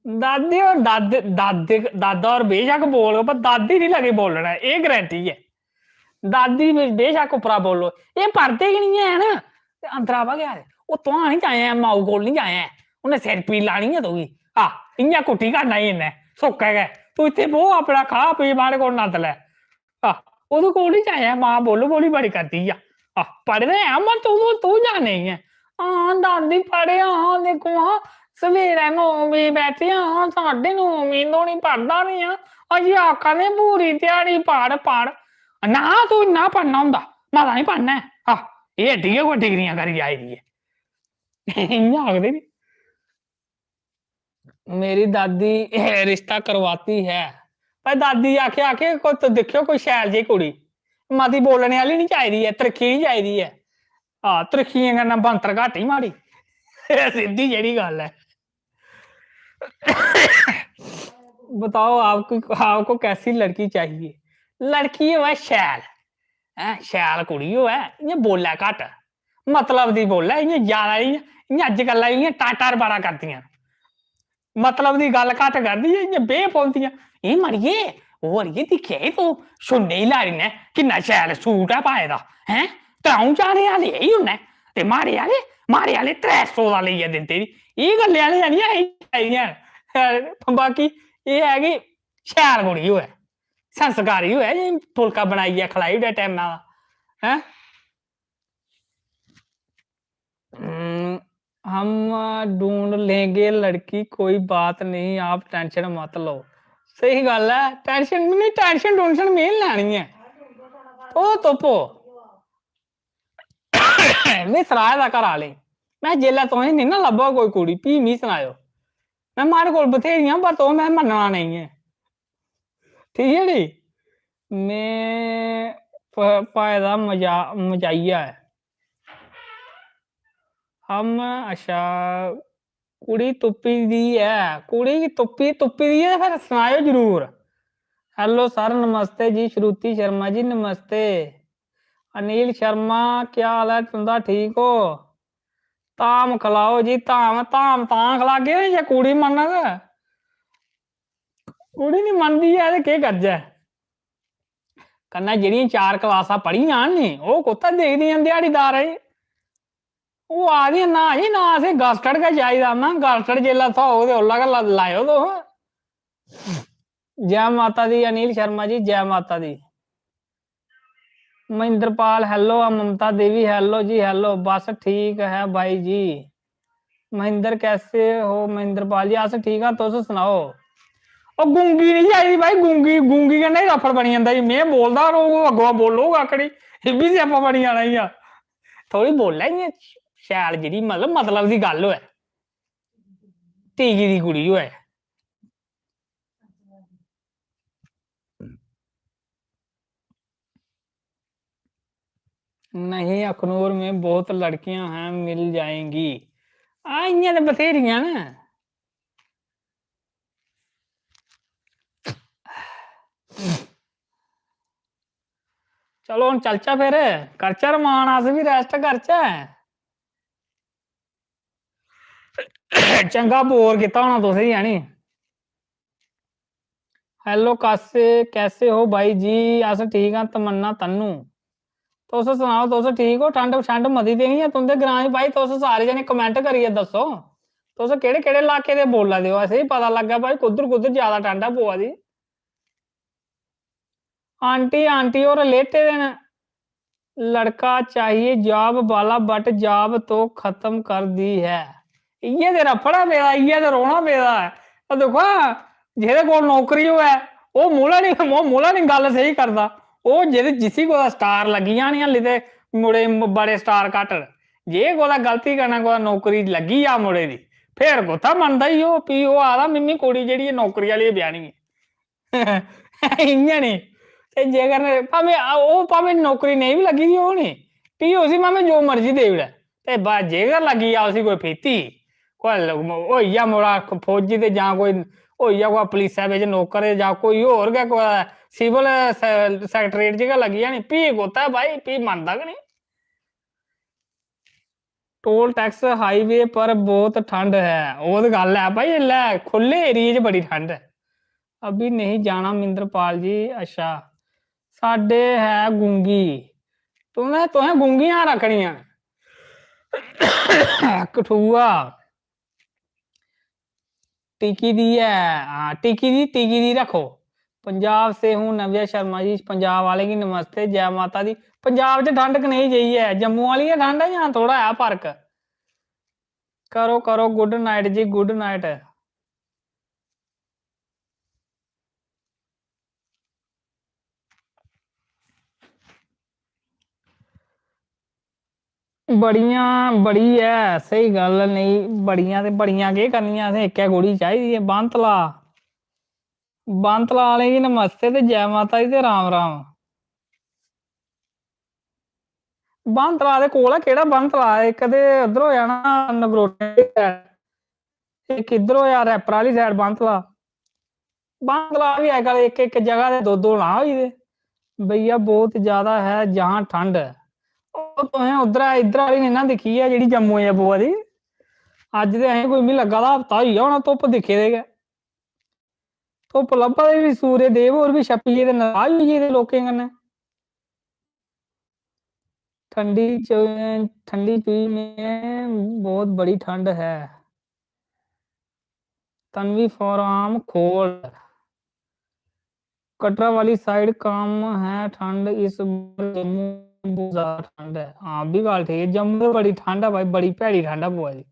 दादी और दादे, दादे, दादा और बेशक बोल, पर दादी नहीं लगे बोलना, ये गारंटी है। दादी बे-, बेशक उप्परा बोलो, ये पढ़दे गै नहीं है ना। ते अंदरा आवा गै आखदे, "ओह् तुआं निं जायां, माऊ कोल निं जायां, उन्नै सिर पीड़ लानी ऐ तुगी। आ, इ'यां कुट्टी करना ई इन्नै, सुक्कै गै। तूं इत्थै बौह्, अपना खा, पी, माड़े कोल नंद लै।" आ, ओह्दे कोल निं जायां, मां बोलो बोली बड़ी करदी ऐ। आ, पढ़े दे ऐ, मगर तूं, तूं, तूं जाने ई ऐ। हां, दादी पढ़े, हां, दिक्खो हां, सवेरै नौ बजे बैठे आं, साड्ढे नौ बजे धोड़ी पढ़दा रेहा। अजें आखा दे पूरी ध्याड़ी पढ़, पढ़। ना, तूं इन्ना पढ़ना होंदा, मता निं पढ़ना ऐ। आह, एह् एड्डी गै कोई डिग्रियां करियै आई दी ऐ। इ'यां आखदे नी। मेरी दादी रिश्ता करवाती है। भाई, दादी आखे, आखे, "कोई तुस दिक्खेओ कोई शैल जेही कुड़ी, मती बोलने आह्ली निं चाहिदी ऐ, त्रिक्खी निं चाहिदी ऐ।" हां, त्रिक्खियें कन्नै बनतर घट्ट ही माड़ी। ते सिद्धी जेह्ड़ी गल्ल ऐ। बताओ, आपको, आपको कैसी लड़की चाहिए? लड़की होऐ शैल, हैं, शैल कुड़ी होऐ, इ'यां बोलै घट्ट, मतलब दी बोलै, इ'यां ज्यादा, इ'यां, इ'यां अज्जकल इ'यां टाटर बड़ा करदियां न। मतलब दी गल्ल घट्ट करदी ऐ, इ'यां बेह् पौंदियां। "एह् मड़िये, ओह् अड़िये, दिक्खेआ एह् तूं, छुन्ने ही लाड़ी ने किन्ना शैल सूट ऐ पाए दा, हैं? त्र'ऊं ज्हारें दा लेआ ई उन्नै, ते माड़े आह्ले, माड़े आह्ले त्रै सौ दा लेइयै दिंदे नी।" एह् गल्लें आह्लियां निं आई चाहिदियां न। बाकी एह् ऐ कि शैल कुड़ी होऐ, संस्कारी होऐ, जे फुलका बनाइयै खलाई ओड़ै टैमा दा, हैं? हम्म, हम ढूंढ लेंगे लड़की, कोई बात नहीं, आप टेंशन मत लो। स्हेई गल्ल ऐ, टेंशन नहीं, टेंशन टूंशन में निं लैनी ऐ। ओह् तुप्पो। में सनाए दा घर आह्ले, में जेल्लै तुसें निं ना लब्भा कोई कुड़ी, फ्ही मी सनाएओ। में माड़े कोल बथ्हेरियां, पर तुस में मन्नना नेईं ऐ। ठीक ऐ नी? में प-, पाए दा मजा-, मजाइया ऐ। हम, अच्छा, कुड़ी तुप्पी दी ऐ, कुड़ी तुप्पी, तुप्पी दी ऐ, फिर सनाएओ जरूर। Hello sir, नमस्ते जी, श्रुति शर्मा जी, नमस्ते। अनिल शर्मा, क्या हाल ऐ तुं'दा, ठीक ओ? धाम खलाओ जी, धाम, धाम तां खलागे जे कुड़ी मन्नग। कुड़ी निं मनदी ऐ ते केह् करचै? कन्नै जेह्ड़ियां चार क्लासां पढ़ियां न नी, ओह् कुत्थै दिखदियां ध्याड़ीदारै गी? ओह् आखदियां, "ना जी ना, असें गजटड़ गै चाहिदा।" में, "गजटड़ जेल्लै थ्होग ते ओल्लै गै ला-, लाएओ तुस।" जै माता दी अनिल शर्मा जी, जै माता दी। महेंद्रपाल, hello। ममता देवी, hello जी, hello। बस ठीक है भाई जी। महेंद्र, कैसे हो महेंद्रपाल जी? अस ठीक आं, तुस सनाओ। ओह् गूंगी निं चाहिदी भाई, गूंगी, गूंगी कन्नै गै रफड़ बनी जंदा जी। में बोलदा रौह्ङ, ओह् अग्गुआं बोलग कक्ख निं, इब्बी स्यापा बनी जाना इ'यां। थोह्ड़ी बोलै इ'यां शैल जेह्ड़ी, मतलब, मतलब दी गल्ल होऐ, टीकी दी कुड़ी होऐ। नहीं, अखनूर में बहुत लड़कियां हैं, मिल जाएंगी। हां, इ'यां ते बथ्हेरियां न। चलो, हून चलचै फिर, करचै रमान, अस बी rest करचै। चंगा bore कीता होना तुसें, है नी? Hello, कैसे, कैसे हो भाई जी? अस ठीक आं, तमन्ना तन्नू। तुस सनाओ, तुस ठीक ओ? ठंड, ठंड मती ते निं ऐ तुं'दे ग्रां च भाई? तुस सारे जने comment करियै दस्सो, तुस केह्ड़े, केह्ड़े लाके दे बोला दे ओ? असें बी पता लग्गै भाई, कुद्धर, कुद्धर ज्यादा ठंड ऐ पवा दी। आंटी, आंटी होर लेटे दे न। लड़का चाहिए job वाला, but job तो खत्म कर दी है। इ'यै ते रफड़ा पेदा, इ'यै ते रोना पेदा ऐ। ओह् दिक्खो हां, जेह्दे कोल नौकरी होऐ, ओह् मुल्ला निं, ओह् मुल्ला निं गल्ल स्हेई करदा। ओह् जेह्दे, जिसी कुतै star लग्गी जान, हाल्ली ते मुड़े म-, बड़े star घट्ट न। जे कुतै गलती कन्नै कुतै नौकरी लग्गी जा मुड़े दी, फिर कुत्थै मनदा ई ओह्? फ्ही ओह् आखदा, "मिम्मी कुड़ी जेह्ड़ी ऐ नौकरी आह्ली गै ब्याह्नी ऐ।" इ'यां निं। ते जेकर भामें, ओह् भामें नौकरी नेईं बी लग्गी दी होग नी, फ्ही उसी भामें जो मर्जी देई ओड़ै। ते बस जेकर लग्गी जा उसी कोई फीती, कोई ल-, होई गेआ मुड़ा फौजी ते जां कोई होई गेआ कुतै पुलिसै बिच नौकर जां कोई होर गै कुतै civil से-, secretariat च गै लग्गी जा नी, फ्ही कुत्थै भाई, फ्ही मनदा गै निं। Toll tax highway पर बहुत ठंड है। ओह् ते गल्ल ऐ भाई, इसलै खु'ल्ले area च बड़ी ठंड ऐ। अभी नहीं जाना मिंदरपाल जी। अच्छा, साढ़े है गूंगी। तुसें, तुसें गूंगियां रक्खनियां। कठुआ। टिकी दी ऐ, हां, टिकी दी, टिकी दी रक्खो। पंजाब से हूँ नव्या शर्मा जी, पंजाब वाले गी नमस्ते, जय माता दी। पंजाब च ठंड कनेही जेही ऐ? जम्मू वाली गै ठंड ऐ जां थोह्ड़ा ऐ फर्क? करो, करो, good night जी, good night। बड़ियां, बड़ी ऐ, स्हेई गल्ल नेईं, बड़ियां ते बड़ियां केह् करनियां, असें इक्कै कुड़ी चाहिदी ऐ, बांतला। बांतला आह्लें गी नमस्ते ते जै माता दी ते राम राम। बांतला दे कोल ऐ, केह्ड़ा बांतला? इक ते उद्धर होई जाना नगरोटे, इक इद्धर होई जाना रैपर आह्ली side बांतला। बांतला बी अजकल इक, इक जगह दे दो, दो नांऽ होई दे। भैया, बहुत ज्यादा है जहां ठंड। ओह् तुसें उद्धरा, इद्धर आह्ली निं ना दिक्खी ऐ जेह्ड़ी जम्मू च पवा दी। अज्ज ते असें कोई, मिगी लग्गा दा हफ्ता होई गेआ होना धुप्प दिक्खे दे गै। धुप्प लब्भा दी बी, सूर्य देव होर बी छप्पी गेदे, नराज होई गेदे लोकें कन्नै। ठंडी च-, ठंडी चुई में बहुत बड़ी ठंड है। तन्वी फॉर आम खोल। कटरा वाली side कम है ठंड, इस बार जम्मू बहुत ज्यादा ठंड है। हाँ, भी गल्ल ठीक है, जम्मू तो बड़ी ठंड है भाई, बड़ी भैड़ी ठंड है बुआ जी।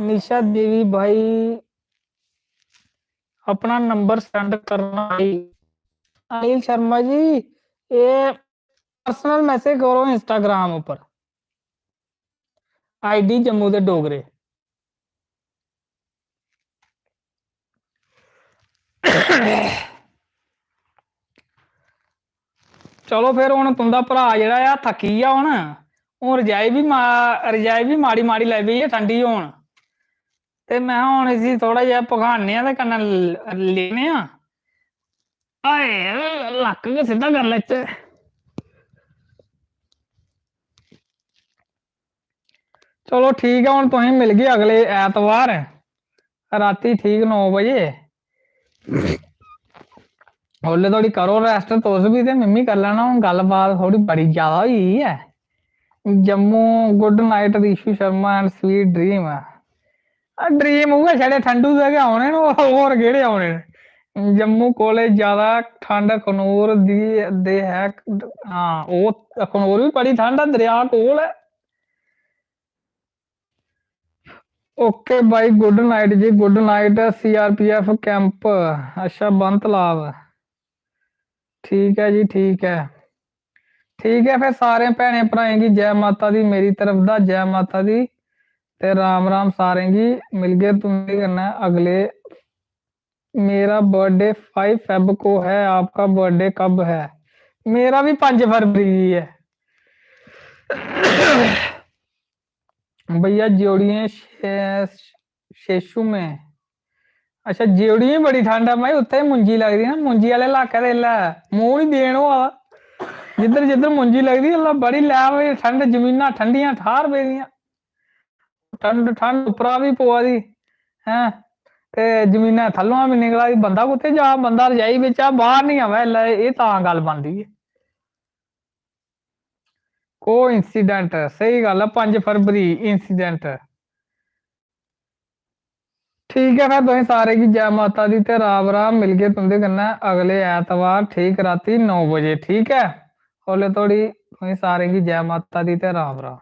निशा देवी भाई, अपना नंबर send करना भाई। अनिल शर्मा जी, ये personal message करो Instagram उप्पर, ID जम्मू दे डोगरे। चलो फिर, हुन तुंदा भ्राऽ जेह्ड़ा ऐ, थक्की गेआ हुन। हुन रजाई बी मा-, रजाई बी माड़ी माड़ी लगी पेई ऐ ठंडी होन। ते में हुन इसी थोह्ड़ा जेहा भखाने आं ते कन्नै ल-, लेने आं। हाए, लक्क गै सिद्धा करी लैचै। चलो ठीक ऐ, हुन तुसेंगी मिलगे अगले ऐतवार रातीं ठीक नौ बजे। उसलै धोड़ी करो rest तुस बी ते मिम्मी करी लैना। हुन गल्लबात थोह्ड़ी बड़ी ज्यादा होई गेई ऐ। Jammu, good night Rishu Sharma and sweet dream। आ, dream उ'ऐ छड़े ठंडू दे गै औने न, होर, होर केह्ड़े औने न? जम्मू कोले ज्यादा ठंड अखनूर दी, दे है। हां, ओह् अखनूर बी बड़ी ठंड ऐ, दरेआ कोल ऐ। OK भाई, good night जी, good night। CRPF camp, अच्छा, बन तलाब। ठीक ऐ जी, ठीक ऐ। ठीक ऐ, फिर सारें भैनें भ्राएं गी जै माता दी मेरी तरफ दा, जै माता दी, ते राम राम सारें गी। मिलगे तुं'दे कन्नै अगले। मेरा birthday five Feb को है, आपका birthday कब है? मेरा भी पंज फरवरी गी ऐ। भैया, ज्योड़ियें शे-, शेशु में। अच्छा, ज्योड़ियें बड़ी ठंड ऐ भाई, उत्थै मुंजी लगदी ना, मुंजी आह्ले लाकै ते इसलै मूंह् निं देन होआ दा। जिद्धर जिद्धर मुंजी लगदी, इसलै बड़ी लैब, ठंड, जमीनां ठंडियां ठार पेदियां। ठंड, ठंड उप्परा बी पवा दी, हैं, ते जमीना थल्लों बी निकला दी। बंदा कुत्थै जा? बंदा रजाई बिच्चा बाहर निं आवै, इसलै एह् तां गल्ल बनदी ऐ। Coincident, स्हेई गल्ल ऐ, पंज फरवरी incident। ठीक ऐ, फिर तुसें सारें गी जै माता दी ते राम राम। मिलगे तुं'दे कन्नै अगले ऐतवार ठीक रातीं नौ बजे, ठीक ऐ? उसलै धोड़ी तुसें सारें गी जै माता दी ते राम राम।